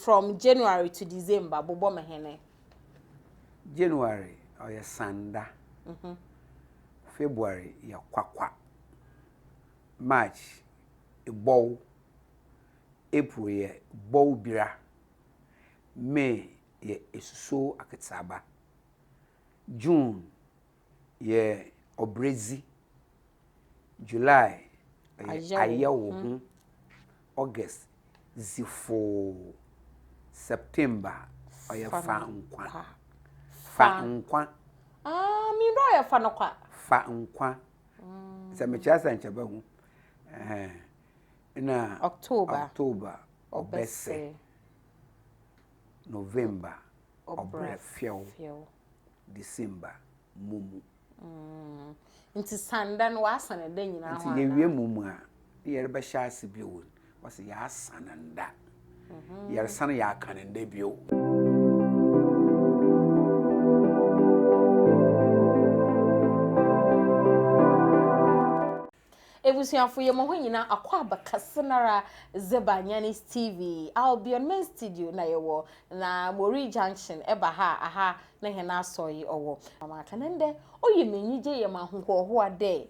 from January to December bobɔ me hɛn. January ɔyɛ Sanda. February yɛ Kwakwa. March Ebɔw. April yɛ Bɔwbira. May yɛ Esusuow Aketseaba. June yɛ Ɔbrɛdzi. July ɔyɛ Ayɛwoho. August Dzifuu. September ɔyɛ Fa Nkwa. Fa Nkwa. Ah, mi dɔ ɔyɛ fa no kwa. Fa nkwa. Sɛ mekyerɛ sɛ nkyɛ bɛho. Na October. October Ɔbɛsɛ. November Ɔbrɛfɛw. December Mumu. Nti sanda no w'asan ne da nyinaa ho anaa? Nti yɛwie mumu a, ne yɛrebɛhyɛ ase bio no, wɔse yɛasan nda. Yɛresan yɛakan nda bio. Ebusuafo yɛ mo ho nyina akwaaba kɛse noara dze ba Nyanis TV, Albion Main Studio na yɛwɔ, na Moree Junction ba ha a, aha na hɛn asɔr yi ɔwɔ. Maka no ndɛ, ɔyɛ me enyigye yɛ me ahohoahoa dɛ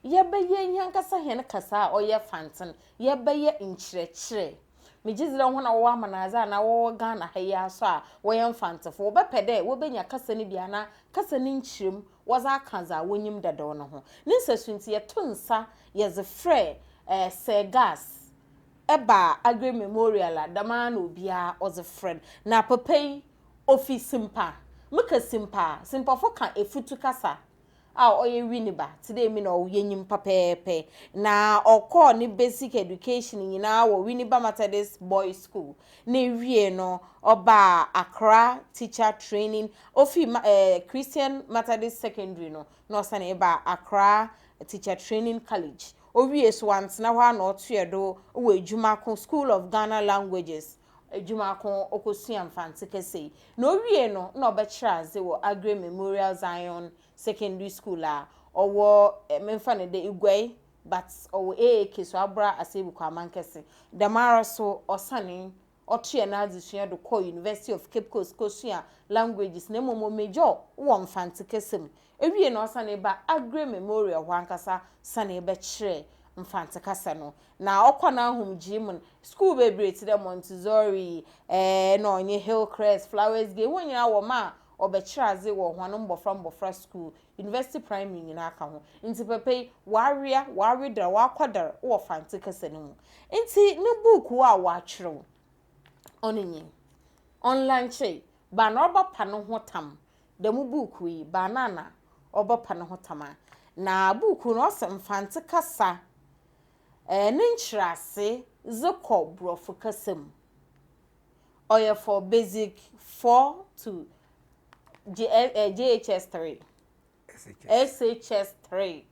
yɛbɛyɛ hɛnankasa hɛn kasaa a ɔyɛ Fantse, yɛbɛyɛ nkyerɛkyerɛ. Megye dzi dɛ hɔn a wɔwɔ amanadze anaa wɔwɔ Ghana ha yi ara so a wɔyɛ Mfantsefo, wɔbɛpɛ dɛ wobenya kasa no bi anaa kasa ne nkyerɛmu wɔdze akã dza wonyim dadaw no ho. Ne nsasu ntsi, yɛto nsa yɛdze frɛ Sir Gas ba Aggrey Memorial a, dɛm ara na obiara ɔdze frɛ no. Na papa yi, ofi Simpa. Meka Simpa a, Simpafo kã Efutu kasa a ɔyɛ Winneba, tse dɛ emi na ɔwo yenyim pɛpɛɛpɛ. Na ɔkɔɔ ne basic education nyina wɔ Winneba Methodist Boys School, na ewiei no ɔbaa Accra Teacher Training Ofii ma eh, Christian Methodist Secondary no, na ɔsanee baa Accra Teacher Training College. Owiee so, ɔanntsena hɔ ara na ɔtoɛɛ do wɔ edwuma ko School of Ghana Languages, edwuma ko okosua Mfantse kasa yi. Na owiee no, nna ɔbɛkyerɛ adze wɔ Aggrey Memorial Zion Secondary School a ɔwɔ eh, memfa no dɛ Iguai, but ɔwɔ AAK so, Abra Asebu Kwamankɛse. Dɛmara so, ɔsanee Ɔtoaa n'adzesua do kɔɔ University of Cape Coast kosuaa Languages na mbom ɔmejɔɔ wɔ Mfantse kasa mu. Ewiei no ɔsanee baa Aggrey Memorial hɔ ankasa sanee bɛkyerɛɛ Mfantse kasa no. Na ɔkɔ n'ahomgyee mu no, skuul beberee tse dɛ Montessori, eh, na ɔnye Hillcrest, Flowers Gate, hɔn nyina wɔmaa ɔbɛkyerɛ adze wɔ hɔn mbofra mbofra skuul, University Primary nyina ka ho. Ntsi papa yi, ɔawea, ɔawedar, ɔakwadar wɔ Fantse kasa no mu. Ntsi no buukuu a ɔakyerɛw, ɔno nye, Ɔnnlankyee, Baana Ɔbɛpa No Ho Tam. Dɛm buukuu yi, Baana na ɔbɛpa no ho tam a. Na buukuu no, ɔse Mfantse kasa ne nkyerɛase dze kɔ Borɔfo kasa mu. Ɔyɛ for basic 4 to JHS 3. SHS 3.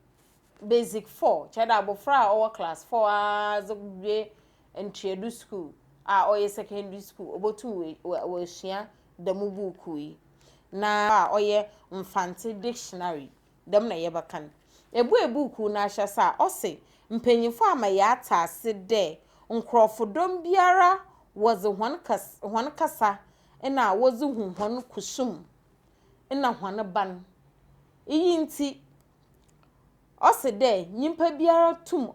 Basic 4, kyerɛ dɛ abofra a ɔwɔ class 4 ara dze wie ntoado skuul a ɔyɛ secondary school, obotum oesua dɛm buukuu yi. Na a ɔyɛ Mfantse dictionary, dɛm na yɛbɛka no. Ebue buukuu no ahyɛse a, ɔse, Mpanyimfo ama yɛatse ase dɛ nkorɔfodɔm biara wɔdze hɔn kas hɔn kasa na wɔdze hu hɔn kusum na hɔn ban. Iyi ntsi, ɔse dɛ nyimpa biara tum,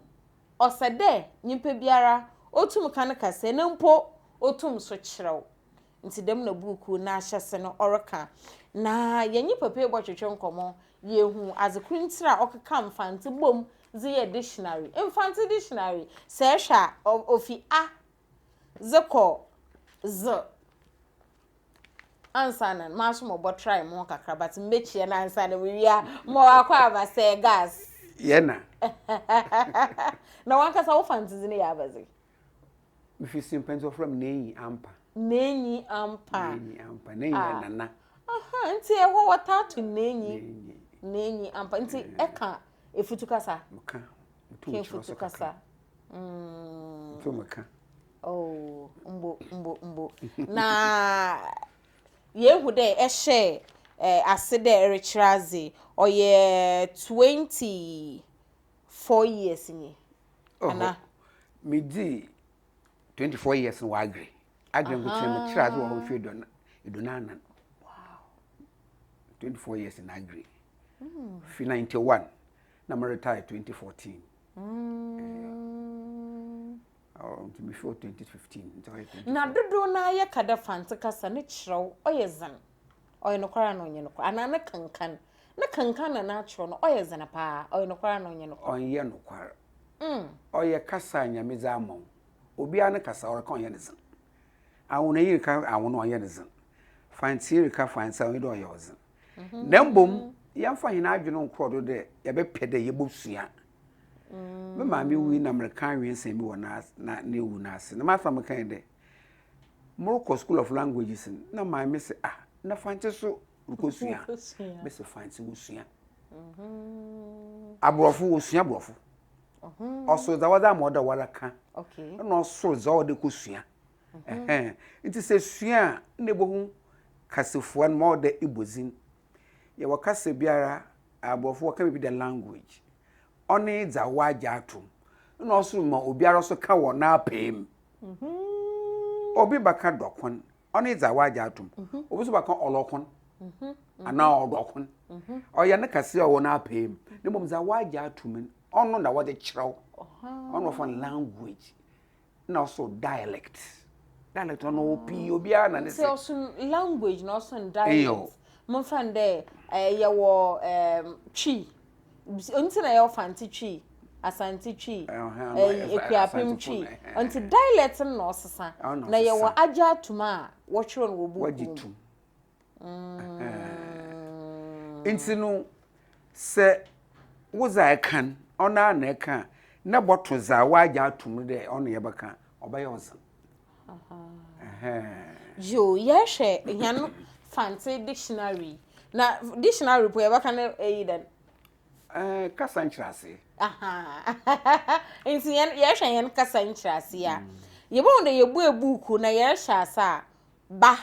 ɔsɛ dɛ nyimpa biara otum ka ne kasaa na mpo otum so kyerɛw. Ntsi dɛm na buukuu n'ahyɛse no ɔrekã. Na yɛnye papa yi bɔtwetwe nkɔmbɔ, yeehu adze kor ntsi a ɔkeka Mfantse bɔ mu dze yɛɛ dictionary. Mfantse dictionary, sɛ ehwɛ a, ofi a dze kɔ z. Ansaana no, maso mobɔ try moho kakra but mbekyia no ansaana muwie a, ma ɔakɔ aba sɛ gas. Yɛ na. Na wankasa wo Fantse dzin yɛ abadze? Mifi Simpa nti wɔfrɛ me Nenyi Ampa. Nenyi Ampa. Nenyi Ampa. Nenyi yɛ nana. Aha, nti ɛhɔ wɔtaa to Nenyi. Nenyi. Nenyi Ampa. Nti ɛka efutu kasa. Meka. Metu nkyerɛ so kakra. Metu meka. Oh, mbo, mbo, mbo. Na yehu dɛ ɛhyɛ eh, ase dɛ ɛrekyerɛ adze. Ɔyɛ 24 years nyi. Ana? Midzii 24 years no wɔ Aggrey. Aggrey nkotsee mekyerɛ adze wɔ hɔ mfe eduonu anan. 24 years in Aggrey. Fi 91 na me retire 2014. Oh, nti me fi 2015 nti ɔyɛ 24. Na dodow no ara yɛka dɛ Fantse kasa ne kyerɛw ɔyɛ dzen. Ɔyɛ nokwar anaa ɔnnyɛ nokwar? Anaa ne kenkan, ne kenkan na n'akyerɛw no ɔyɛ dzen paa, ɔyɛ nokwar anaa ɔnnyɛ nokwar? Ɔnnyɛ nokwar. Ɔyɛ kasa a Nyame dze ama wo. Obiara ne kasa ɔreka ɔnnyɛ ne dzen. Awonanyi reka awon ɔnnyɛ ne dzen. Fantse reka fantse a ɔnnyɛ dɛ ɔyɛ ɔdzen. Na mbom yɛmfa hɛn adwen nkorɔ do dɛ yɛbɛpɛ dɛ yɛbosua. Me maame wui na mereka awensɛm bi wɔ n'ewu n'ase na m'asɛm a mekãe dɛ, morokɔ school of languages no na maame se ah na Fantse so rokosua. Mese Fantse wosua. Aborɔfo wosua Borɔfo. Ɔsor dza wɔdze ama wo dɛ woara kã na ɔsor dza ɔwɔ dɛ ekosua. Ntsi sɛ esua a nna ebohu kasafua no ma ɔwɔ dɛ ebɔ dzin. Yɛwɔ kasa biara, aborɔfo wɔka biribi dɛ language. Ɔno nye dza wɔagye ato mu. Nna ɔsor ma obiara so ka wɔ n'apaa mu. Obi bɛka dɔkon, ɔno nye dza wɔagye ato mu. Obi so bɛka ɔlɔkon anaa ɔdɔkon. Ɔyɛ ne kasaa a ɔwɔ n'apaa mu. Na mbom dza wɔagye ato mu no, ɔno na wɔdze kyerɛw. Ɔno na wɔfrɛ no language. Na ɔso dialect. Dialect ɔno ɔwɔ pii, obiara na ne se. Nti ɔso language na ɔso dialect. Momfa no dɛ yɛwɔ Twi, nti na yɛwɔ Fante Twi, Asante Twi, Ekuapem Twi. Nti dialect no na ɔsesa. Na yɛwɔ agye atum a wɔtwerɛ no wɔ buukuu mu. Nti no, sɛ wo dza ɛka no, ɔno ara na ɛka a, na bɔto dza wɔagye ato mu dɛ ɔno yɛbɛka a, ɔbɛyɛ ɔdzen. Yo, yɛhwɛ hɛn Fante dictionary. Na dictionary po yɛbɛka no eyi dɛn? Kasa nkyerɛase. Nti yɛhwɛ hɛn kasa nkyerɛase a, yebohu dɛ yebue buukuu na yɛrehyɛ ase a, ba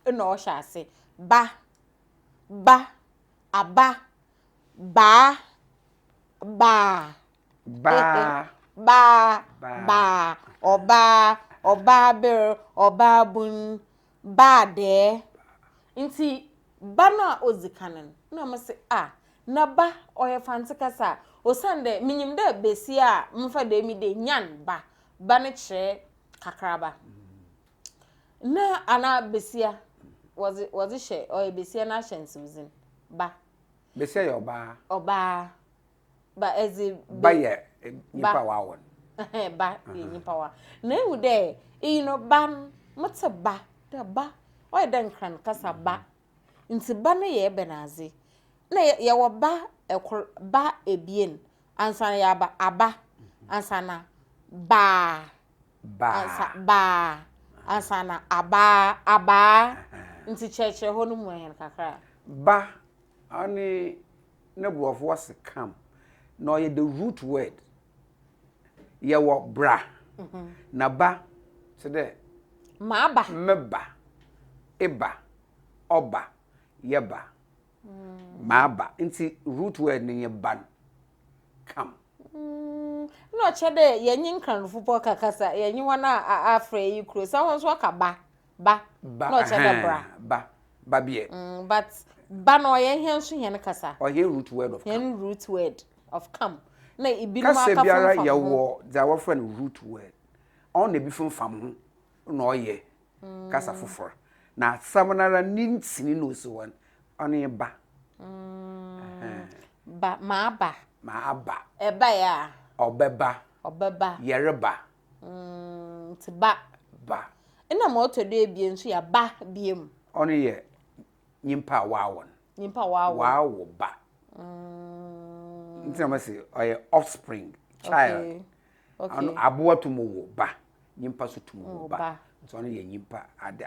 na ɔhyɛ ase. Ba, ba, aba, baa, baa. Baa. Baa, baa, ɔbaa, ɔbaaber, ɔbaabun, baadɛɛ. Nti ba no a odzi kan no, nna mese ah, na ba ɔyɛ Fantse kasa a, osiandɛ minyim dɛ basia a memfa dɛ emi dɛ nyan ba, ba no kyerɛ kakraba. Na anaa basia, wɔdze wɔdze hyɛ ɔyɛ basia n'ahyɛnsewdzin, ba. Basia yɛ ɔbaa. Ɔbaa. Ba ɛdze. Ba yɛ nyimpa a wɔawo no. Ba yɛ nyimpa wa. Na ehu dɛ iyi no ba no, motse ba dɛ ba, ɔyɛ dɛ Nkran kasa ba. Ntsi ba no yɛ ebɛnadze? Nna yɛwɔ ba kor, ba ebien, ansaana yɛaba aba, ansaana baa. Baa. Baa, ansaana abaa, abaa. Ntsi kyerɛkyerɛ hɔ no mu hɛn kakra. Ba ɔne ne borɔfo wɔse come na ɔyɛ the root word. Yɛwɔ bra na ba tse dɛ Maba. Meba, eba, ɔba, yɛba. Maba. Ntsi root word no nye ba no, come. Nna ɔkyerɛ dɛ yɛnye Nkranfo mpo kakasa, yɛnye hɔn a afora yi kuro, sɛ hɔn so wɔka ba, ba, Ba, na ɔkyerɛ dɛ bra. ɛhɛn, ba, ba biɛ. But ba no ɔyɛ hɛn so hɛn kasa. Ɔyɛ root word of come. Hɛn root word of come. Na ibinom Kasa aka biara femfam ho. yɛwɔ dza wɔfrɛ no root word. Ɔno na ebi femfam ho na ɔyɛ kasa fofor. Na asɛm no ara ne ntsini na osi hɔ no, ɔno nye ba. Ba, maaba. Maaba. Ɛbae a. Ɔbɛba. Ɔbɛba. Yɛreba. Nti ba. Ba. Nna ma ɔtɔ do ebien nso yɛ ba biom. Ɔno yɛ nyimpa a wɔawo no. Nyimpa a wɔawo. Wɔawo ba. Nti na wɔse ɔyɛ offspring, child. Okay. Okay. Ɔno aboa tum wo ba, nyimpa so tum wo ba. Nti ɔno yɛ nyimpa ade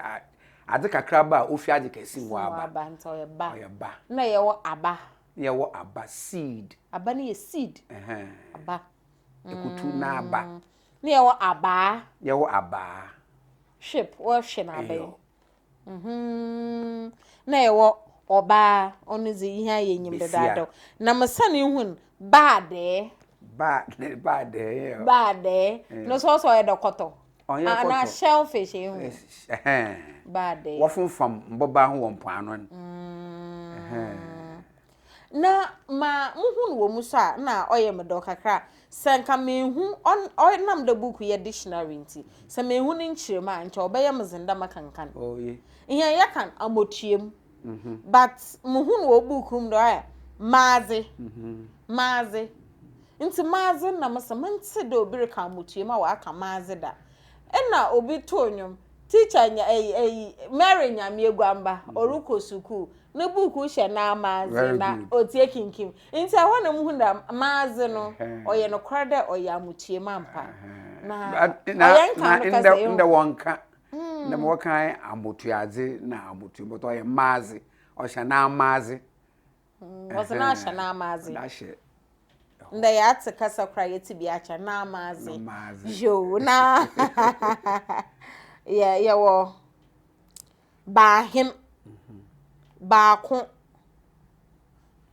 adze kakraba a ofi adze kɛse mu aba. Aba nti ɔyɛ ba. Ɔyɛ ba. Na yɛwɔ aba. Na yɛwɔ aba seed. Aba no yɛ seed. Ɛhɛn. Aba. Ekutu n'aba. Na yɛwɔ abaa. Yɛwɔ abaa. Whip, wɔhwe n'aba yi. Mhm. Na yɛwɔ ɔbaa, ɔno dze ihe a yɛnyim dedaadaw. Na mesan ehun baadɛɛ. Baadɛɛ. Baadɛɛ. No so ɔsɛ ɔyɛ dɛ kɔtɔ. Ɔnyɛ Anaa kɔtɔ. shellfish ehu. Ɛhɛn. Bad. Wɔfomfam mbɔbaa ho wɔ mpoano no. Ɛhɛn. Na ma muhu no wɔ mu so a na ɔyɛ me dɔ kakra. Sɛ nka mehu ɔnam dɛ book yɛ dictionary nti, sɛ mehu ne nkyerɛmu a nkyɛ ɔbɛyɛ me dzen dɛ mɛkenkan. Oh ye. Hɛn yɛka amotuam. But muhu no wɔ book mu dɛ ɔyɛ maadze. Maadze. Ntsi maadze na mese menntse dɛ obi reka amotuam a ɔaka maadze da. Nna obi too ndwom, teacher nya ɛyi ɛyi Mary Nyame Eguamba, ɔrokɔ sukuu, no buukuu hyɛ n'amaadze na otsie kinkim. Ntsi ɛhɔ na muhun dɛ maadze no, ɔyɛ nokwar dɛ ɔyɛ amotuam ampa. Na ɔyɛ nka no kasa ehu. Ndɛ wɔnnka. Ndɛ ma wɔka nye amotuadze na amotuam but ɔyɛ maadze, ɔhyɛ n'amaadze. Wɔdze no ahyɛ n'amadze. Ahyɛ. Ndɛ yɛatse kasa koraa yɛtse bi akyɛ n'amadze. Yoo na yɛ yɛwɔ baahen baako.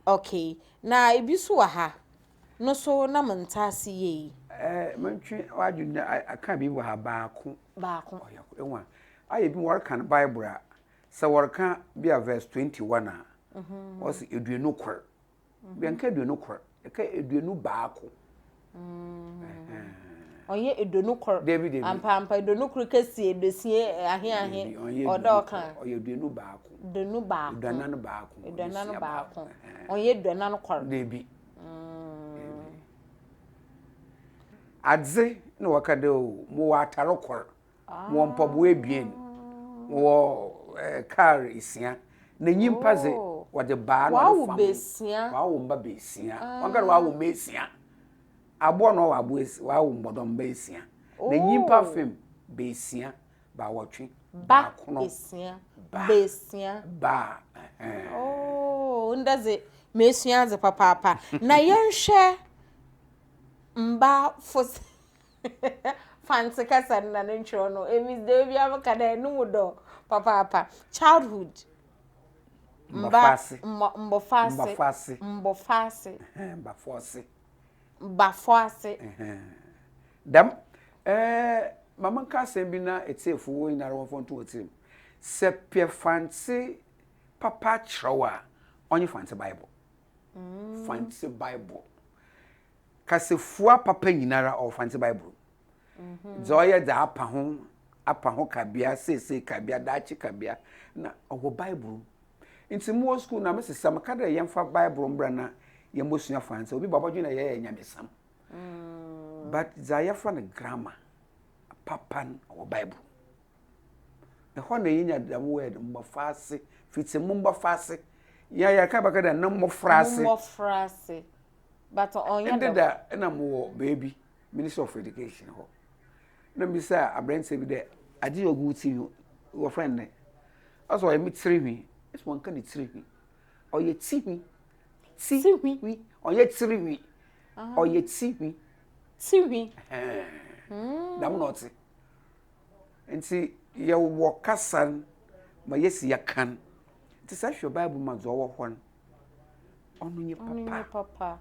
Okay na ebi so wɔ ha no so na menntse ase yie. Ɛɛ mentwe w'adwen aka biribi wɔ ha baako. Baako. Ɔyɛ ehu a ayɛ bi wɔreka no bible a Sɛ wɔreka bi a verse 21 a, wɔse eduonu kor. Yɛnka eduonu kor, yɛka eduonu baako. Ɔnyɛ eduonu kor. Dabi dabi. Ampa ampa eduonu kor kesi eduosia ahe ahe. Ɔdɔ ɔka. Ɔyɛ eduonu baako. Eduonu baako. Eduanan baako. Eduanan baako. Ɔnyɛ eduanan kor. Dabi. Adze na wɔka dɛ o, mowɔ atar kor. Mowɔ mpaboa ebien, mowɔ kaar esia, na nyimpa dze, wɔdze baa na wɔdze fam ho. Wɔawo mba beesia. Wɔnnka dɛ wɔawo mba esia. Abowa na ɔwɔ abowa esia, wɔawo mbɔdɔmba esia. Na nyimpa famu, beesia, baawɔtwe, baakron. Ba esia, beesia. Ba, ɛhɛn. Oh, ndɛ dze, mesua adze papaapa. Na yɛnhwɛ mba fo. Fantse kasa no na no nkyerɛw no, emi dze da biara meka dɛ no mu dɔ papaapa. Childhood, mba, mbɔfase, mbɔfase, mbɔfase, mbafɔse, mbafɔase. Dɛm, eh, ma menka asɛm bi na etsiefo nyinara wɔmfa nto hɔn tsirmu. Sɛ pɛ Fantse papa kyerɛw a, ɔnye Fantse Bible. Fantse Bible. Kasafua papa nyinara ɔwɔ Fantse Bible mu. Dza ɔyɛ dza apa ho, apa ho kabea, sesei kabea, daakye kabea, na ɔwɔ Bible mu. Ntsi mowɔ skuul no a mese sɛ meka dɛ yɛmfa Bible mbra na yɛmbosua Fantse a, obi ba a ɔbɔdwen dɛ yɛyɛ nyamesɛm. But dza yɛfrɛ no grammar papa no ɔwɔ Bible mu. Ɛhɔ na yenya dɛm word mbɔfrase, fitsi mo mbɔfrase. Hɛn yɛka bɛka dɛ no mbofrase. Mo mbɔfrase. But ɔnyɛ dɛm. Ndɛ da nna mowɔ beebi, Ministry of Education hɔ, na mibisaa aberantsɛ bi dɛ, adze yi a ogu wo tsir yi, wɔfrɛ no dɛn? Ɔse ɔyɛ me tsirhwi. Mese wɔnnka no tsirhwi, ɔyɛ tsihwi. Tsihwi. Ɔnnyɛ tsirhwi, ɔyɛ tsihwi. Tsihwi. Ɛhɛn, dɛm na ɔtse. Ntsi yɛwɔ kasa no ma yesi yɛka no. Ntsi sɛ ehwɛ Bible mu a, dza ɔwɔ hɔ no, Ɔno nye papa. Ɔno nye papa.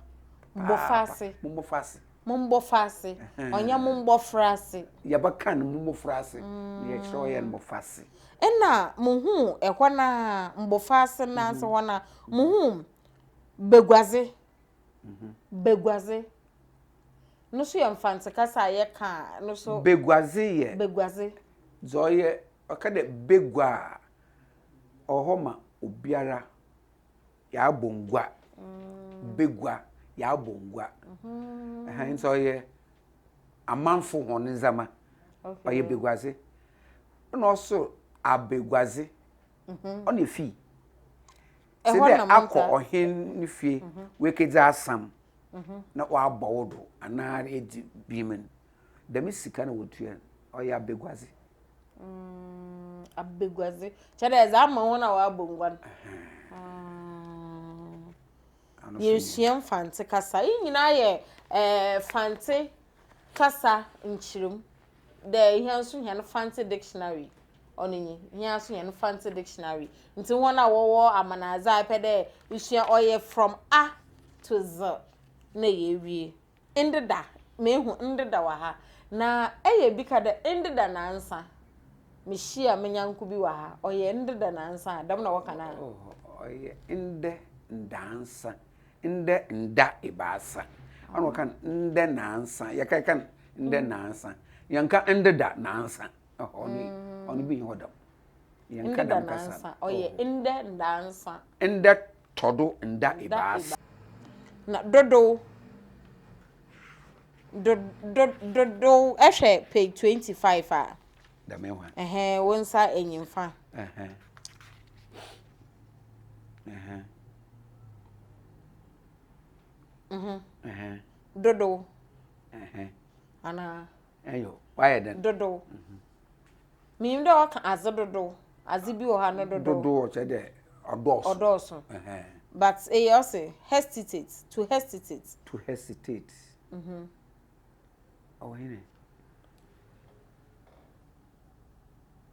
Mbɔfase. Mo mbɔfase. Mo mbɔfase. Ɔnyɛ mo mbɔfrase. Yɛbɛka no mo mbɔfrase. Na yɛkyerɛ ɔyɛ no mbɔfase. Nna muhun ɛhɔ no ara, mbɔfase no ase hɔ no ara, muhun baguadze. Baguadze. No so yɛ Mfantse kasa a yɛka a, no so. Baguadze yɛ. Baguadze. Dza ɔyɛ, ɔka dɛ bagua a, ɔwɔ hɔ ma obiara. Yɛabɔ ngua, bagua, yɛabɔ ngua. Ɛhɛn ntsi ɔyɛ amamfo hɔn ndzɛmba, ɔyɛ baguadze. Nna ɔsor abaguadze, ɔna fii. Tse dɛ akɔ ɔhen ne fie woekedzi asɛm na ɔabɔ wo do anaa edzi bem no, dɛm sika no a wotua no, ɔyɛ abaguadze. Mm, abaguadze. Kyerɛ dɛ dza ama hɔn a wɔabɔ ngua no. Mm. Yɛresua Mfantse kasa. Iyi nyina yɛ eh, Fantse kasa nkyerɛmu. Dɛ hɛn so hɛn Fantse dictionary, ɔno nye, hɛn so hɛn Fantse dictionary. Ntsi hɔn a wɔwɔ amanadze a epɛ dɛ esua, ɔyɛ from A to Z na yeewie. Ndeda. Mehu ndeda wɔ ha. Na ɛyɛ bi ka dɛ ndeda nansa. Mehyia me nyɛnko bi wɔ ha, ɔyɛ ndeda nansa a, dɛm na wɔka no a? Oh, ɔyɛ ndɛ ndaansa, ndɛ nda ebiasa. Ɔna wɔka no ndɛ nansa, yɛka yɛka no ndɛ nansa, yɛnka ndeda nansa. Ɔno ɔno bi nyi hɔ dɛm. Yɛnka Ndeda dɛm kasa nansa, no. ɔyɛ Oh. ndɛ ndaansa. Ndɛ tɔ do nda ebiasa. Na dodow, do do dodow ɛhwɛ page 25 a. Dɛm ɛhwan. Ɛhɛn, wo nsa enyimfa. Ɛhɛn. Ɛhɛn. Mhm. Ɛhɛn. Dodow. Ɛhɛn. Anaa. Ɛyɔ, wayɛ dɛn? Dodow. Minyim dɛ wɔka adze dodow, adze bi wɔ hɔ a no dodow. Dodow ɔkyerɛ dɛ ɔdɔɔso. Ɔdɔɔso. But eyi ɔse hesitate, to hesitate. To hesitate. Ɔwɔ hene?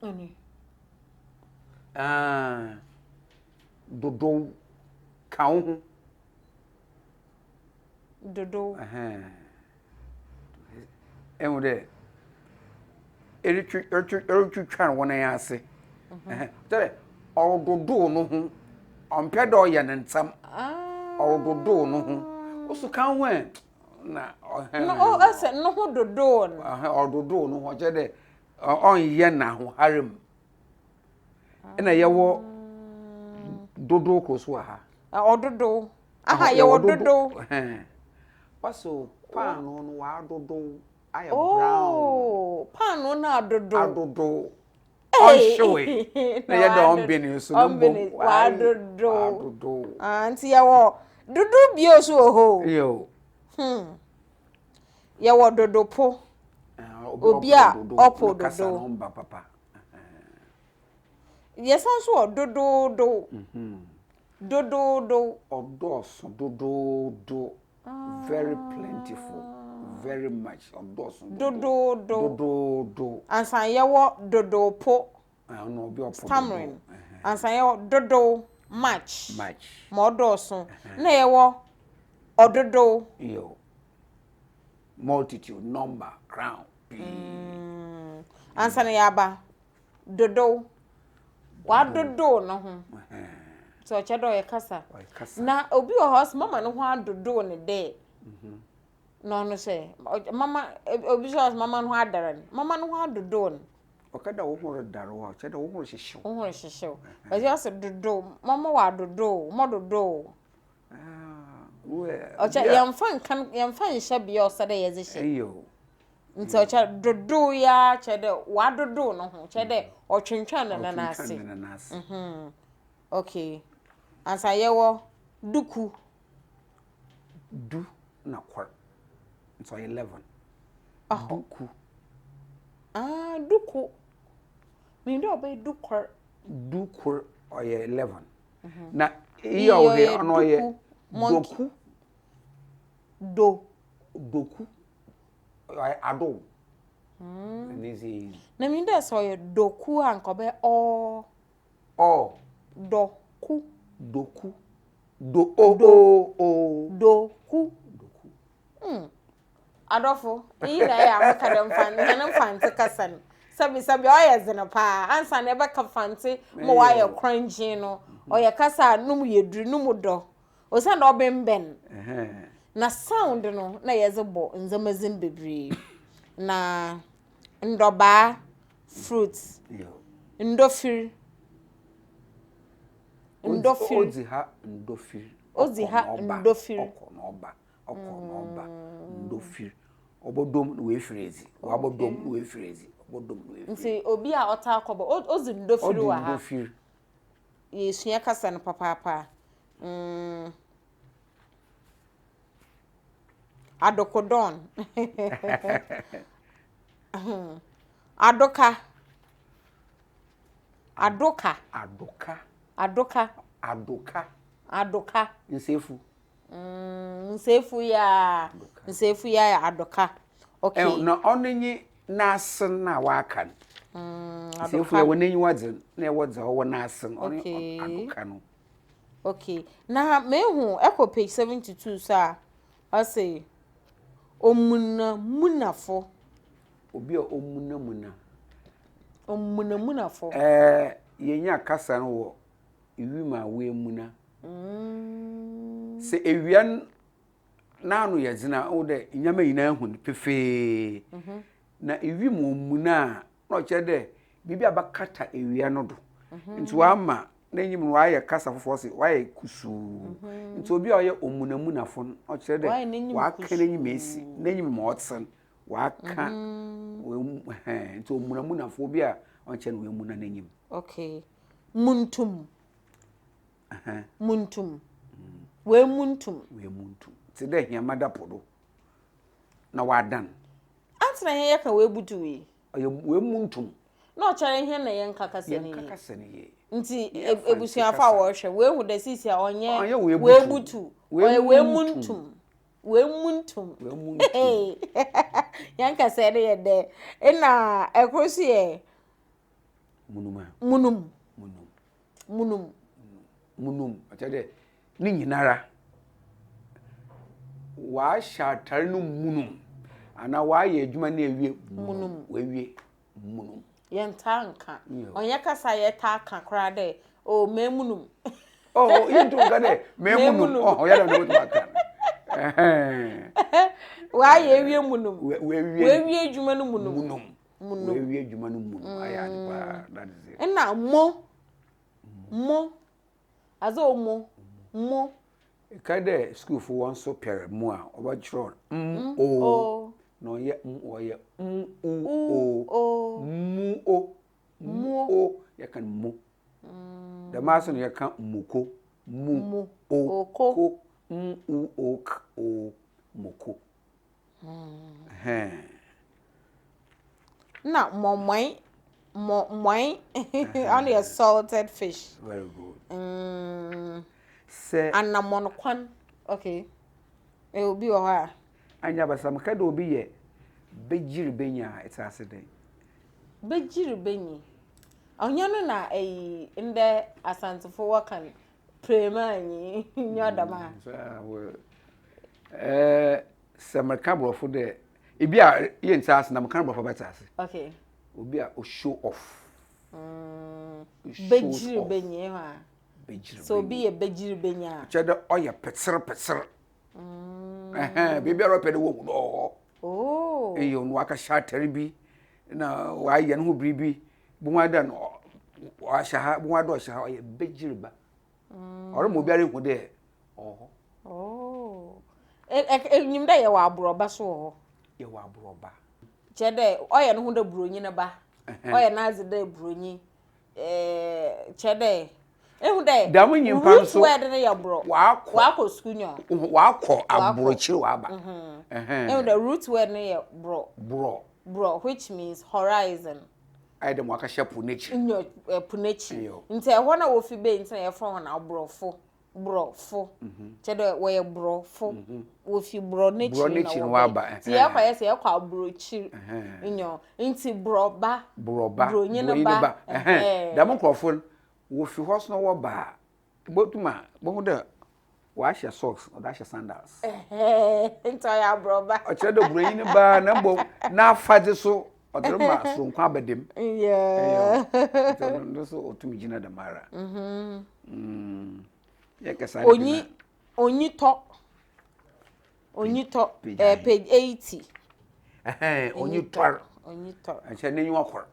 Ɔni. Ah, dodow ka wo ho. Dodow. Ehu dɛ eretwi eretwi eretwitwar wo nan ase. Kyerɛ dɛ ɔrododow no ho, ɔmmpɛ dɛ ɔyɛ no ntsɛm. Ɔrododow no ho. Oso ka ho ɛ na No o ɔsɛ no ho dodow no. Ɔrododow no ho ɔkyerɛ dɛ ɔnnyɛ no ahoɔhar mu. Nna yɛwɔ dodow kor so wɔ ha. Ɔdodow. Aha yɛwɔ dodow. Ɔse paanoo no ɔadodow ayɛ brown. Oh, paanoo no adodow. Adodow. Ɔnhyewee. Na yɛ dɛ ɔmbenee so na mbom ɔadodow. Ɔadodow. Ah, nti yɛwɔ dodow bio so wɔ hɔ o. Yo. Yɛwɔ dodopo. Obi a ɔpo dodow. Yɛsan so wɔ dodoodow. Dodoodow. Ɔdɔɔso dodoodo. Very plentiful. Very much. Ɔdɔɔso dodoodo. Dodoodo. Ansa yɛwɔ dodoopo. Ɔno obi ɔpo Stammering. Ansa yɛwɔ dodow much. Much. Ma ɔdɔɔso. Na yɛwɔ ɔdodow. Yo. Multitude, number, crown. Pii. Ansa na yɛaba dodow. Wadodow no ho. Nti ɔkyerɛ dɛ ɔyɛ kasa. Na obi wɔ hɔ ɔse mama no ho adodow no dɛ. Na ɔno sɛ mama obi so ɔse mama no ho adara no. Mama no ho adodow no. Ɔka dɛ wo ho redare wo a, ɔkyerɛ dɛ wo ho rehyehyew. Wo ho rehyehyew. Ɔse ɔse dodow, mama wadodow, mɔdodow. Ɔkyɛ yɛmfa nka yɛmfa nhyɛ bea ɔsɛ dɛ yɛdze hyɛ. Nti ɔkyɛ dodow yi ara kyerɛ dɛ wadodow no ho, kyerɛ dɛ ɔtwentwɛn ne nan ase. Ɔtwentwɛn ne nan ase. Okay. Ansa yɛwɔ duku. Du na kor. Nti ɔyɛ 11. Duku. Ah, duku. Menyim dɛ ɔbɛyɛ du kor. Du kor ɔyɛ 11. Na iyi a ɔwɔ ha yi ɔno ɔyɛ doku. Do. Doku. Ɔyɛ adow. Ne dze yi. Na menyim dɛ sɛ ɔyɛ doku a nka ɔbɛyɛ ɔɔ. Ɔ. Doku. Doku. Do o o o. Doku. Doku. Adɔfo, iyi na ɛyɛ a meka dɛ mfa hɛn Mfantse kasa no. Sɛbi sɛbi ɔyɛ dzen paa. Ansaana ebɛka Mfantse ma ɔayɛ krɔngyenn no, ɔyɛ kasa a no mu yɛ dur, no mu dɔ. Osiandɛ ɔbembɛn. Na sound no na yɛdze bɔ ndzɛmba dzin beberee. Na ndɔbaa, fruits, ndɔfir, ndɔfir. Odzi ha ndɔfir. Odzi ha ndɔfir. Ɔkɔ na ɔba. Ɔkɔ na ɔba. Ndɔfir. Ɔbɔdɔm na oefir edzi. Ɔabɔdɔm na oefir edzi. Ɔbɔdɔm na oefir. Nti obi a ɔtaa kɔ bɔ, odzi ndɔfir wɔ ha. Ɔdzi ndɔfir. Yɛsua kasa no papaapa. Adokodɔn. Adoka. Adoka. Adoka. Adoka. Adoka. Adoka. Nsefu. Nsefu ya. Nsefu ya adoka. Okay. Na ɔno nye n'ase na waka no. Nsefu yɛ wɔ n'enyiwa dze na ɛwɔ dza ɔwɔ n'ase no ɔno adoka no. Okay. Na mehu ɛkɔ page 72 so a ɔse. Omunamunafo. Obi a omunamuna. Omunamunafo. Ɛɛ yɛnya kasa no wɔ ewim a woemuna. Sɛ ewia n'ano yɛ dzen a, ɔwɔ dɛ ndzɛmba nyina hu no pefee. Na ewim omuna a, na ɔkyerɛ dɛ biribi abɛkata ewia no do. Ntsi ɔama n'enyim no ɔayɛ kasa fofor, ɔse ɔayɛ kusuu. Ntsi obi a ɔyɛ omunamunafo no, ɔkyerɛ dɛ ɔaka n'enyim esi, n'enyim ma ɔtse no, ɔaka, ɛhɛn, ntsi omunamunafo, obi a ɔnnkyɛ na oemuna n'enyim. Okay. Muntum. Muntum. Woemuntum. Woemuntum. Tse dɛ hɛmba da po do na wɔadan. Antse na hɛn yɛka woebutuw yi? Ɔyɛ woemuntum. Na ɔkyɛrɛ hɛn na yɛnka kasa no yie. Yɛnka kasa no yie. Ntsi ebusuafo a wɔrohwɛ, woehu dɛ sisi a ɔnnyɛ woebutuw, ɔyɛ woemuntum. Woemuntum. Woemuntum. Hɛn kasa no yɛ dɛ. Nna kor so yɛ. Munum a. Munum. Munum. Munum. Munum. Ɔkyerɛ dɛ ne nyinara wɔahyɛ atar no munum anaa wɔayɛ adwuma no ewie munum. Wɔawie munum. Yɛntaa nka. Ɔnyɛ kasa a yɛtaa ka koraa dɛ oh memunum. Oh, yɛntum nka dɛ memunum. Oh, yɛdɛ no bɛtum aka. Wɔayɛ ewie munum. Wɔawie adwuma no munum. Munum. Munum. Wɔawie adwuma no munum. Ayɛ ade paa. That is it. Ɛna mo. Mo. Adze o mo. Mo. Ɛkae dɛ sukuufo wɔn nso pɛrɛ mu a wɔbɛkyerɛw m o na ɔyɛ m ɔyɛ m u o mu o mu o yɛka no mu. Dɛm ara nso na yɛka muko mu o ko m u o k o muko. Na mɔmɔe, mɔmɔe, ɔno yɛ salted fish. Very good. Sɛ. Anamɔn kwan, okay. Obi wɔ hɔ a. Anya basam ka dɛ obi yɛ begyir benyi a, etse ase dɛn? Begyir benyi. Ɔnyɛ no na ɛyi ndɛ Asantefo wɔka no, Premanyi, nyɛ ɔdɛm a. Ɛɛ sɛ meka borɔfo dɛ ebi a yɛnte ase na meka borɔfo bɛte ase. Okay. Obi a o show off. Bɛgyiri bɛnyi hɔ a. Bɛgyiri. Sɛ obi yɛ bɛgyiri bɛnyi a. Kyerɛ dɛ ɔyɛ pɛtsere pɛtsere. Ɛhɛn biribi a ɔpɛ dɛ wɔhu no ɔwɔ hɔ. Oh. Eyi ɔno wakɛhyɛ atar bi na wayɛ ne ho biribi. Bohu ara dɛ no ɔahyɛ ha bohu ara dɛ ɔhyɛ ha ɔyɛ bɛgyiri ba. Ɔrema obiara ehu dɛ ɔwɔ hɔ. Oh. Enyim dɛ yɛwɔ aborɔba so wɔ hɔ. Yɛwɔ aborɔba. Kyerɛ dɛ ɔyɛ no ho dɛ buronyi ne ba. Ɔyɛ n'adze dɛ buronyi. Kyerɛ dɛ ehu dɛ Dɛm nyimpa no root so word no yɛ borɔ. Ɔakɔ. Ɔakɔ sukuu nyɛ. Ɔakɔ aborɔkyir ɔaba. Ehu dɛ root word no yɛ borɔ. Borɔ. Borɔ which means horizon. Ayɛ dɛ ma ɔakɛhyɛ po n'ekyir. Nyɛ po n'ekyir. Ntsi ɛhɔ na wofi bae ntsi na yɛfrɛ hɔn aborɔfo. Borɔfo. Kyerɛ dɛ wɔyɛ borɔfo. Wofi borɔ n'ekyir na wɔbae. Ntsi yɛkɔ a yɛse yɛkɔ aborɔkyir. Nyɛ ntsi borɔba. Borɔba. Buronyi no ba. Dɛm nkorɔfo no, wofi hɔ so na wɔba a, ibotum a bohu dɛ ɔahyɛ socks, ɔdze ahyɛ sandals. Ntsi ɔyɛ aborɔba. Ɔkyerɛ dɛ buronyi no ba na mbom n'afadze so ɔdze rema soronko aba dɛm. Ntsi ɔno so otum gyina dɛmara. Yɛkasa Onyi onyi tɔ. Onyi tɔ. Page 80. Onyi tɔr. Onyi tɔr. Nkyɛ n'enyiwa kor.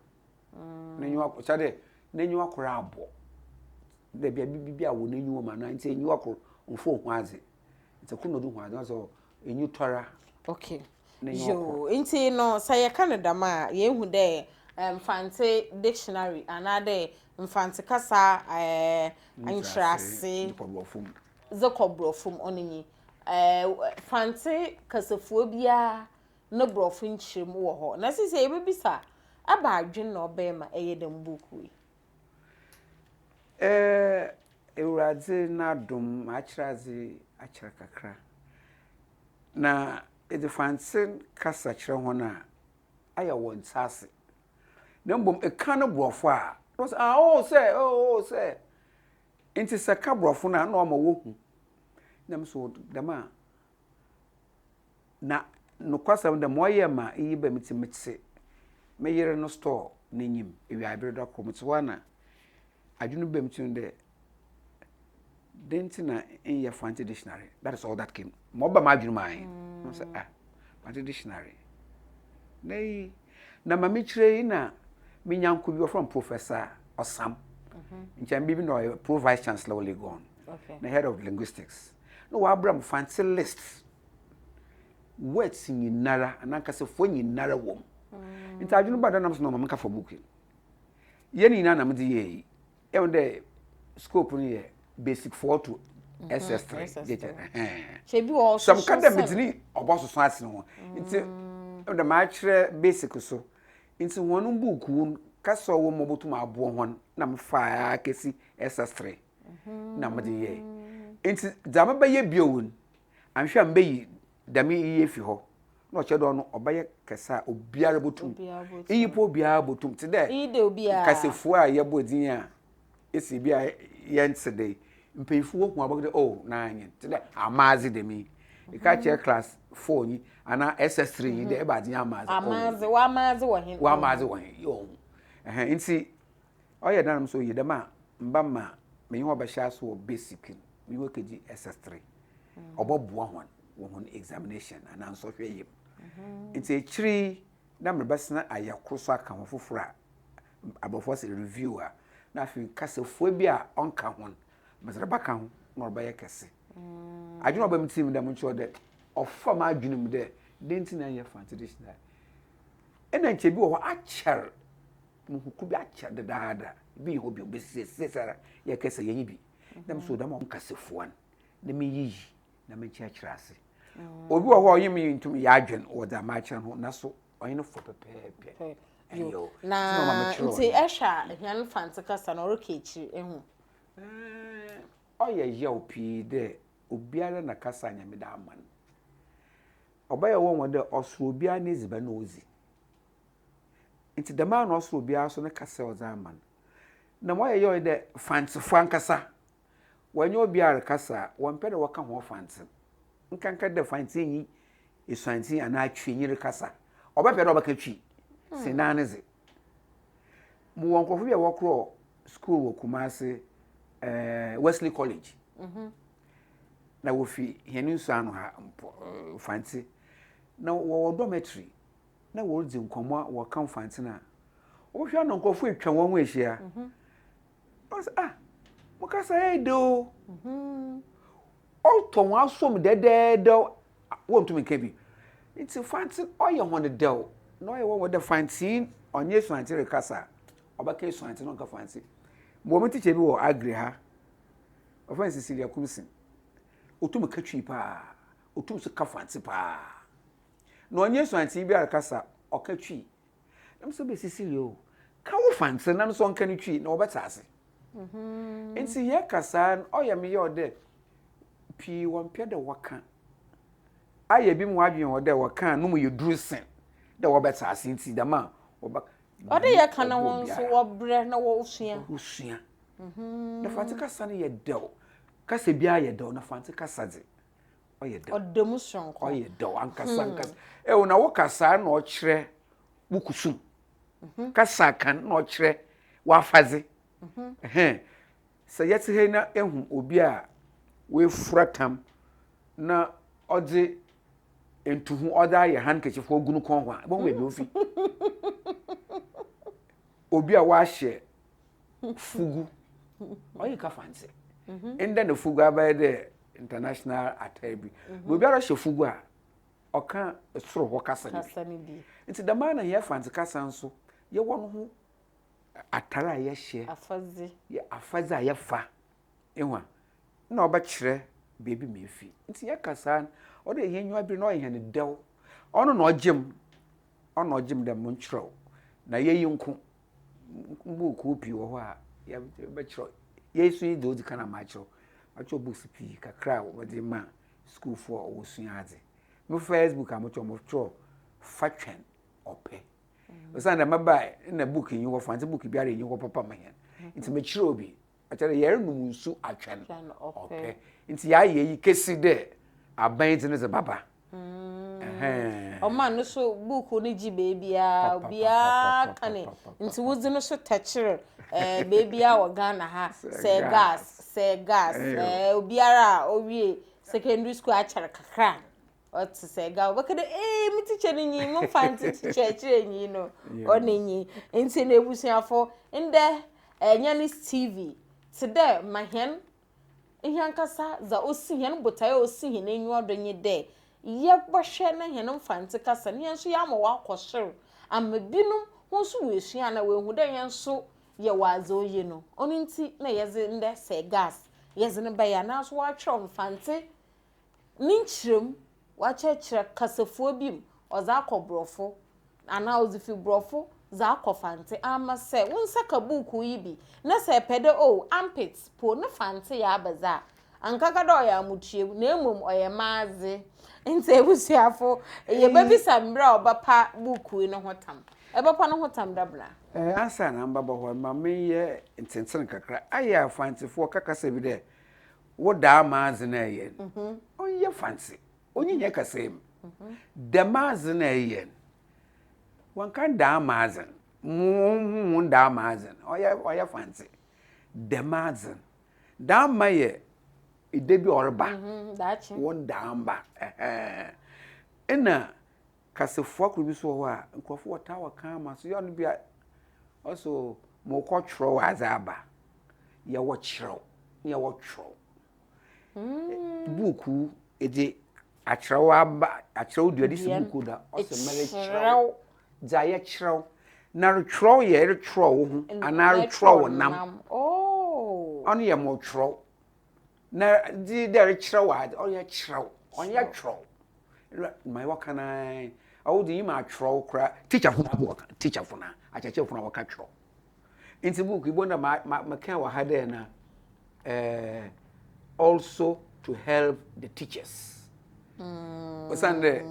N'enyiwa kor. Kyerɛ dɛ n'enyiwa kor abɔ. Dɛ bia biribi bi awɔ n'enyiwa mu anaa ntsi enyiwa kor ɔmmfa onnhu adze. Ntsi kor na ɔdze hu adze ɔsɛ enyi tɔr a. Okay. Yoo, ntsi no sɛ yɛka no dɛm a yehu dɛ Mfantse dictionary anaadɛ Mfantse kasa nkyerɛase dze kɔ Borɔfo mu ɔno nye Fantse kasafua biara no Borɔfo nkyerɛmu wɔ hɔ. Na sesei yebebisa ebɛn adwen na ɔbɛyɛ ma ɛyɛ dɛm buukuu yi? Ewuradze n'adom makyerɛ adze akyɛr kakra. Na edze Fantse kasa kyerɛ hɔn a, ayɛ wɔnntse ase. Na mbom eka no Borɔfo a, na wɔse ah oh sɛ, oh oh sɛ. Ntsi sɛ eka Borɔfo no a, nna ɔma wohu. Nna mo so dɛm a, na. Nokwasɛm dɛ, ma ɔyɛɛ ma iyi baa mu ntsi, metse me yer no store n'enyim ewiaber da kor, metse hɔ a na adwen baa me tsir mu dɛ, dɛn ntsi na nnyɛ Fante dictionary? That is all that came. Ma ɔba m'adwen mu ara nye no. Sɛ ah, Fante dictionary. Na iyi, na ma mekyerɛ yi na me nyɛnko bi wɔfrɛ no Professor Osam. Nkyɛn bi bi na ɔyɛ Pro Vice Chancellor wɔ Legon. Okay. Na head of linguistics. Na wɔabra me Fante list. Words nyinara anaa nkasafua nyinara wɔ mu. Nti adwen ba da nam so na ɔma menka fa book yi. Yɛn nyinaa na medze yɛɛ yi. Ehu dɛ scope no yɛ basic 4 to SS3. Kyɛ bi wɔ Sɛ meka dɛ medze ne ɔbɔsoso asen ho. Nti ehu dɛ makyerɛ basic so. Nti hɔn mbuukuu no kasa a ɔwɔ mu a obotum aboa hɔn na mefaa ara kesi SS3 na medze yɛe. Nti dza mebɛyɛ bio no, annhwɛ a mebeyi dɛm iyi efi hɔ na ɔkyerɛ dɛ ɔno ɔbɛyɛ kɛse a obiara botum. Iyi mpo obiara botum tse dɛ kasafua a yɛbɔ dzin a esi bi a yɛnntse dɛ yi, mpanyimfo wohu a wɔbɛka dɛ oh naanyen tse dɛ amaadze dɛm yi. Eka kyerɛ class 4 nyi anaa SS3 nyi dɛ ebɛnadze nye amaadze? Amaadze, w'amaadze wɔ hen? W'amaadze wɔ hen? Ohu. Ɛhɛn ntsi ɔyɛ dɛn na so oye dɛm a mba ma menye hɔn bɛhyɛ ase wɔ basic no, menye hɔn kedzi SS3. Ɔbɔboa hɔn wɔ hɔn examination anaa nsɔhwɛ yɛ mu. Ntsi ekyir yi na merebɛsena ayɛ kor so aka ho fofor a aborɔfo se review a, na afei kasafua bi a ɔnnka ho no medze rebɛka ho na ɔrebɛyɛ kɛse. Adwen a ɔba me tsir mu dɛ monkyerɛw dɛ ɔfa m'adwen mu dɛ dɛn ntsi na nnyɛ Fante dictionary. Nna nkyɛ bi wɔ hɔ akyɛr, muhu kor bi akyɛr dedaada, bi nnyi hɔ bio, besi seseiara yɛkasa yi yɛnnyi bi. Na mo so dɛm kasafua no na minyiyi na menkyerɛkyerɛ ase. Obi wɔ hɔ a ɔnye me nntum nnyɛ adwen wɔ dza makyerɛ no ho, naaso ɔnye no fɔ pɛpɛɛpɛ. Yo, na nti ɛhwɛ a hɛn Fante kasa no ɔreka ekyir ehu? Ɔyɛ yaw pii dɛ obiara na kasa a Nyame dze ama no. Ɔbɛyɛ nwanwa dɛ ɔsor obiara n'edziban a odzi. Ntsi dɛmara na ɔsor obiara so ne kasa a ɔdze ama no. Na ma ɔyɛ yaw nye dɛ Fantsefo ankasa Wɔnye obiara rekasa a, wɔmmpɛ dɛ wɔka hɔn fantse. Nkanka dɛ fantsenyi, esuantsenyi anaa twinyi rekasa. Ɔbɛpɛ dɛ ɔbɛka twi sen noara ne dze. Mowɔ nkorɔfo bi a wɔkɔr skuul wɔ Kumasi, eh, Wesley College. Na wofi hɛn nsuano ha, Fantse. Na wɔwɔ dormitory na woridzi nkɔmbɔ a wɔka Mfantse no a, wɔhwɛ a na nkorɔfo etwa hɔn ho ehyia. Ɔsɛ ah, mo kasa yɛ de o. Ɔtɔ wɔn asom dɛdɛɛdɛw, wɔntumi nka bi. Nti fante ɔyɛ wɔn dɛw na ɔyɛ wɔn dɛ fante ɔnyɛ esuante rekasa. Ɔbɛka esuante na ɔnka fante. Mo wɔn tikya bi wɔ agri ha. Ɔfɛn no Cecilia Kumsin. Otum ka twi paa. Otum so ka fante paa. Na ɔnyɛ esuante bi arekasa, ɔka twi. Na mesɛ bɛsisi yɛ o ka wo fantse na no so ɔnka no twi na wɔbɛtse ase. Mhm. Nti yɛ kasaa no ɔyɛ me yɛ dɛ pii wɔmpɛ dɛ wɔka. Ayɛ bi mu adwene wɔ dɛ wɔka no mu yɛ duru sen dɛ wɔbɛtse ase nti dɛm a wɔbɛ. Ɔde yɛ ka na wɔn nso wɔbrɛ na wɔsua. Wɔsua. Mhm. Na fantse kasa no yɛ dɛw. Kasa biara yɛ dɛw na fantse kasa dze ɔyɛ dɛw. Ɔda mu soronko. Ɔyɛ dɛw ankasa hmm. ankasa. Ɛwɔ na wo kasa na ɔkyerɛ wo kusum. Mhm. Kasa kan na ɔkyerɛ w'afadze. Mhm. Sɛ yɛte ha yi na ehu obi a oefura tam na ɔdze ntuho ɔdze ayɛ handkerchief ogu no kɔn ho a, ebohu beebi ofi. Obi a ɔahyɛ fugu ɔyɛ ka fantse mhm. ndɛ na fugu abɛyɛ dɛ international attire bi mhm. na obiara hyɛ fugu a ɔka soro hɔ kasa no bi nti dɛm ara na yɛ fantse kasa nso yɛwɔ no ho atar a yɛhyɛ yɛ afadze a yɛfa ehu a na ɔbɛkyerɛ beebi ma efi nti yɛka saa no ɔdɛ yɛn enyiwa bir na ɔyɛ hɛn dɛw ɔno na ɔgye mu ɔno na ɔgye mu dɛ monkyerɛw na yɛyi nko Mbuukuu pii wɔ hɔ a yɛbɛkyerɛw. Yei so nye dza odzi kan a makyerɛw. Makyerɛw books pii kakra a wɔdze ma skuulfo a wɔsua adze. Mo first book a mokyerɛw, mokyerɛw Fa Twɛn Ɔpɛ. Osiandɛ mebae nna book nnyi hɔ, Fantse book biara nnyi hɔ papa ma hɛn. Ntsi mekyerɛw bi. Ɔkyerɛ dɛ yɛronom nsu atwɛn ɔpɛ. Ntsi yɛayɛ iyi kesi dɛ aban dze ne dze bɛba. Ɔma no so buukuu no gye beebiara, obiara ka ne ntsi wodze no so tɛkyer beebiara wɔ Ghana ha, sɛ gas, sɛ gas, obiara a owie secondary school akyɛr kakra a, ɔtse sɛ gas, ɔbɛka dɛ ee me teacher no nyi, mo Mfantse kyerɛkyerɛnyi no, ɔno nyi. Ntsi no ebusuafo, ndɛ Nyanis TV tse dɛ ma hɛn Hɛnankasa dza osi hɛn botae a osi hɛn enyiwa do nye dɛ yɛbɔhwɛ na hɛn Mfantse kasa no hɛn so yɛama ɔakɔ sor ama binom hɔn so woesua anaa woehu dɛ hɛn so yɛwɔ adze oye no. Ɔno ntsi na yɛdze ndɛ sɛ gas yɛdze no bae a naaso wɔakyerɛw Mfantse ne nkyerɛmu, wɔakyerɛkyerɛ kasafua bi mu ɔdze akɔ Borɔfo anaa ɔdze fi Borɔfo dze akɔ Fantse ama sɛ wo nsa ka buukuu yi bi na sɛ epɛ dɛ oh ampet po ne Fantse yɛ aba dze a, annkɛka dɛ ɔyɛ amotuam na mbom ɔyɛ m'adze. Ntsi ebusuafo, yebebisa mber a ɔbɛpa buukuu yi no ho tam. Ebɛpa no ho tam dabena? Ansaana mebɛba hɔ no, ma menyɛ ntsentsen kakra. Ayɛ a Fantsefoɔ ka kasa bi dɛ, Wo daa m'adze no a eyɛ no, ɔnnyɛ Fantse. Onyi hɛn kasaa mu. Dɛm adze no a eyɛ no, wɔnnka daamadze no, mo ho daamadze no, ɔyɛ ɔyɛ Fantse. Dɛm adze no, daama yɛ da bi a ɔreba, wo daamba, ɛhɛn. Nna kasafua kor bi so wɔ hɔ a nkorɔfo wɔtaa wɔka ma so yɛ ɔno bi a, ɔse o, mokɔkyerɛw adze aba, yɛwɔ kyerɛw na yɛwɔ twerɛw. Buukuu edze akyerɛw aba akyerɛw dua de si buukuu do a ɔsɛ merekyerɛw dza yɛkyerɛw na rekyerɛw yɛ erekyerɛw wo ho anaa erekyerɛw wo nam ɔno yɛ mokyerɛw na dze dɛ erekyerɛw adze ɔyɛ kyerɛw ɔnnyɛ kyerɛw ma wɔka no ara ɔwo dze nyim akyerɛw koraa teacherfo na wɔka teacherfo na akyerɛkyerɛfo na wɔka kyerɛw. Ntsi book yi bohu dɛ ma ma mekãa wɔ ha dɛ na eh, also to help the teachers. Osiandɛ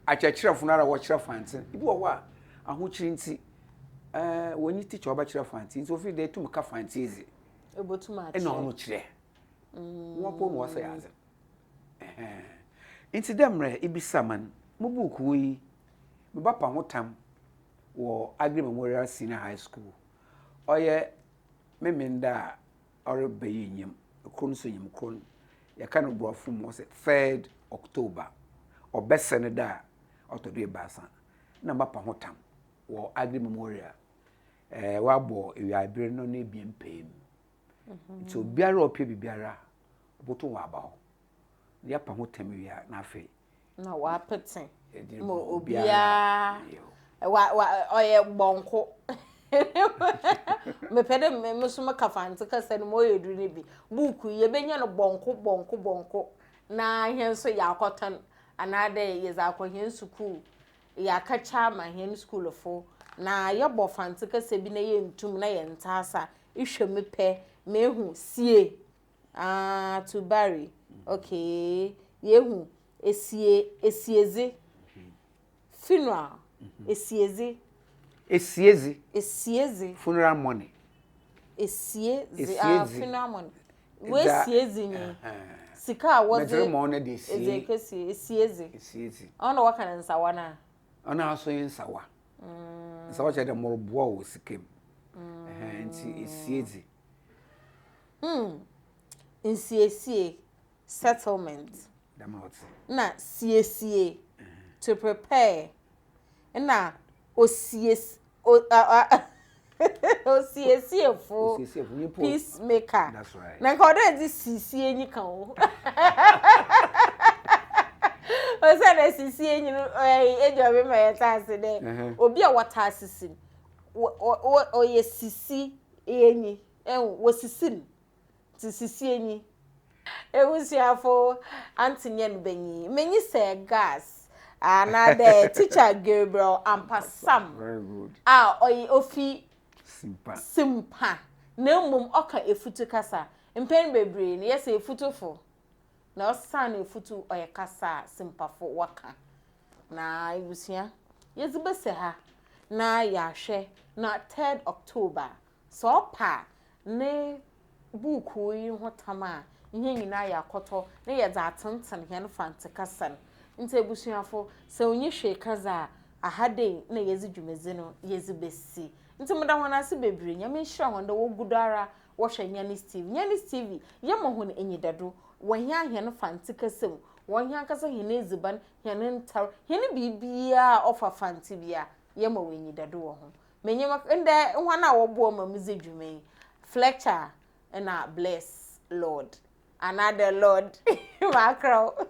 akyerɛkyerɛfo no ara wɔkyerɛ Fantse, bi wɔ hɔ a ahokyer ntsi eh, wonnyi teacher a ɔbɛkyerɛ Fantse ntsi ofi dɛ etum ka Fantse edze, Ebotum nna ɔno kyerɛ. Hɔn mpo na wɔsɛɛ adze. Ɛhɛn. Ntsi dɛ mbrɛ ibisa me no, mo buukuu yi, mebɛpa ho tam wɔ Aggrey Memorial Senior High School. Ɔyɛ Memenda a ɔreba yi nyim, kor no so nyim kor no. Yɛka no Borɔfo mu wɔse third October. Ɔbɛsɛ no da a ɔtɔ do ebiasa na mapa ho tam wɔ Aggrey Memorial. Ɛɛ wɔabɔ ewiaber no n'ebien pɛɛ mu. Ntsi obiara a ɔpɛ biribiara obotum ɔaba hɔ. Na yɛapa ho tam wie a na afei Na wapete ma obiara wa wa ɔyɛ bɔnko mepɛ dɛ me so meka fante kasa no ma ɔyɛ duru no bi buuku yi yɛbɛnya no bɔnko bɔnko bɔnko na hɛn nso yɛakɔtɔn anaadɛ yɛdze akɔ hɛn sukuu yɛakɛkyɛ ama hɛn sukuulfo na yɛbɔ fante kasa bi na yɛnntum na yɛnntse ase a ehwɛ mu pɛ mehu sie Ah to bury okay yehu esie esiedze funeral esiedze. Esiedze. Esiedze. Funeral money. Esiedze ah funeral money. Wesiedze nyi sika a wɔdze Mɛdze ma ɔno de esie. Edze ekesie esiedze. Esiedze. Ɔno na wɔka no nsawa no a. Ɔno aso nye nsawa. Nsawa kyerɛ dɛ moroboa wo wɔ sika mu. Nti esiedze. Hmm, nsiesie, settlement, na siesie, to prepare, na osies o a a osiesiefo, peace maker. Na nka ɔdɛ dze sisie nyi ka ho. Osiandɛ sisie nyi no ɛɛ egya obi ma yɛtse ase dɛ obi a wɔtaa sisi no, ɔyɛ sisi enyi. Ehu, wosisi no tse sisienyi. Ebusuafo, Aunty Nyen banyin, m'enyi sɛɛ gas, anaadɛ Teacher Gabriel Ampasam a ɔyɛ ofi Simpa na mbom ɔka Efutu kasa. Mpɛn beberee no, yɛse Efutufo na ɔsan Efutu ɔyɛ kasa a Simpafo wɔka. Na ebusua, yɛdze besi ha na yɛahwɛ na third October Sɛ ɔpa ne buukuu yi ho tam a, hɛn nyina yɛakɔtɔ na yɛdze atsentsen hɛn Fantse kasa no. Ntsi ebusuafo, sɛ onnyi hwee ka dze a, aha dei na yɛdze dwumadzi no yɛdze besi. Ntsi meda hɔn ase beberee, Nyame nhyira hɔn dɛ wogu do ara wɔhwɛ Nyanis TV. Nyanis TV, yɛma hɔn enyidado wɔ hɛn a hɛn Fantse kasa mu, wɔ hɛn ankasa hɛn edziban, hɛn ntar, hɛn biribiara a ɔfa Fantse biara, yɛma wɔ enyidado wɔ ho. Menye me ndɛ hɔn a wɔboa ma medzi dwuma yi, Fletcher na Bless Lord, anaa The Lord, makra wo.